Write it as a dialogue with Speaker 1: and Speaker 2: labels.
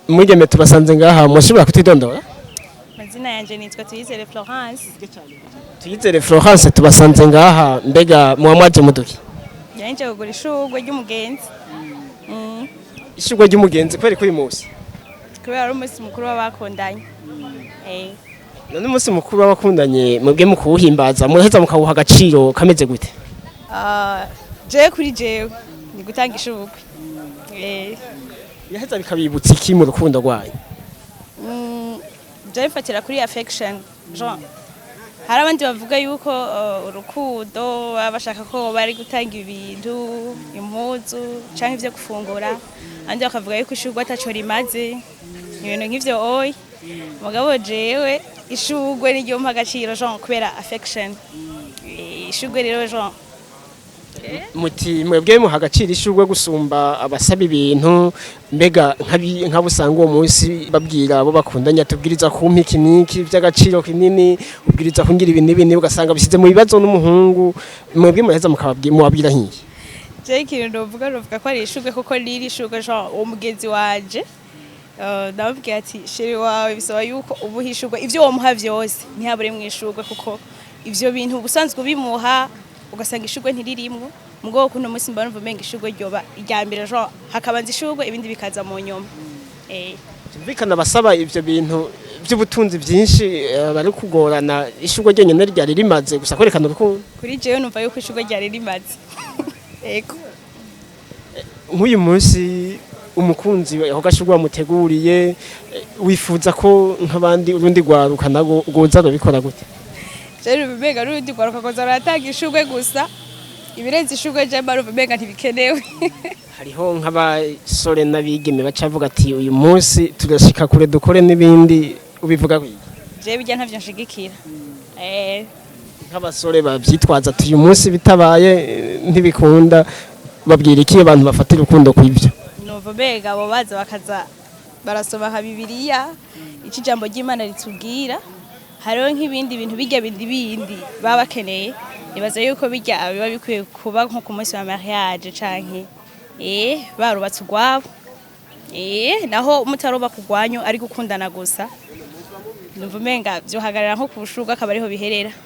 Speaker 1: Mwigeme tubasanze ngaha, mushobora kutidondora?
Speaker 2: Amazina yanje nitwa Tuyizere Florence.
Speaker 1: Tuyizere Florence, tubasanze ngaha, mbega muba mwaje muduki?
Speaker 2: Yanje kugura ishurwe ry'umugenzi.
Speaker 1: Ishurwe ry'umugenzi, kubera ko uyu munsi?
Speaker 2: Kubera ari umunsi mukuru w'abakundanye.
Speaker 1: None umunsi mukuru w'abakundanye, mwebwe mu kuwuhimbaza muraheza mukawuha agaciro kameze gute?
Speaker 2: Ah, jewe kuri jewe ni gutanga ishurwe.
Speaker 1: Biraheza bikabibutsa iki mu rukundo rwanyu?
Speaker 2: Jewe mfatira kuri affection. Genre hari abandi bavuga yuko urukundo baba bashaka ko bari gutanga ibintu, impuzu canke ivyo gufungura, abandi bakavuga yuko ishurwe ataco rimaze, ibintu nk'ivyo oyi. Mugabo jewe ishurwe niryo mpa agaciro, genre kubera affection. Ishurwe rero, genre.
Speaker 1: Muti mwebwe muha agaciro ishurwe gusumba abasaba ibintu. Mbega nk'abo usanga uwo munsi babwira abo bakundanye, tubwiriza kumpa iki n'iki by'agaciro kinini, ubwiriza kungira ibi n'ibi n'ibi, ugasanga bisize mu bibazo n'umuhungu, mwebwe muraheza mubabwira nk'iki?
Speaker 2: Jewe ikintu novuga ko ari ishurwe, kuko riri ishurwe, genre uwo mugenzi wanje, ndamubwira ati: "Chéri wawe bisaba yuko umuha ishurwe, ivyo womuha vyose ntihabure mu ishurwe, kuko ivyo bintu ubusanzwe ubimuha ugasanga ishurwe ntiririmwo." Mugabo kuno munsi mba numva umenga ishurwe ryoba irya mbere, genre hakabanza ishurwe, ibindi bikaza mu nyuma.
Speaker 1: Byumvikana abasaba ivyo bintu by'ubutunzi byinshi bari kugorana, ishurwe ryonyine ryari rimaze gusa kwerekana urukundo.
Speaker 2: Kuri jewe numva yuko ishurwe ryari rimaze, ego.
Speaker 1: Nk'uyu munsi umukunzi aho gashurwe wamuteguriye, wifuza ko nk'abandi urundi rwaruka nago rwoza rubikora gute?
Speaker 2: Jewe umenga n'urundi rwaruka koza ruratanga ishurwe gusa, ibirenze ishurwe je mba numva umenga ntibikenewe.
Speaker 1: Hariho nk'abasore n'abigeme baca bavuga ati: "Uyu munsi turashika kure, dukore n'ibindi." Ubivuga kwiki?
Speaker 2: Jewe bijya ntavyo nshigikira.
Speaker 1: Nk'abasore bavyitwaza ati: "Uyu munsi bitabaye ntibikunda," babwira iki abantu bafatira urukundo kw'ivyo?
Speaker 2: Numva mbega abo baza bakaza barasoma nka Bibiliya, ico ijambo ry'Imana ritubwira. Hariho nk'ibindi bintu bijya bindi bindi baba bakeneye, nibaza yuko bijya biba bikwiye kuba nko ku munsi wa mariage canke barubatse urwabo. Naho mutarubaka urwanyu, ari gukundana gusa, numva umenga vyohagarara nko ku bushurwe, akaba ariho biherera.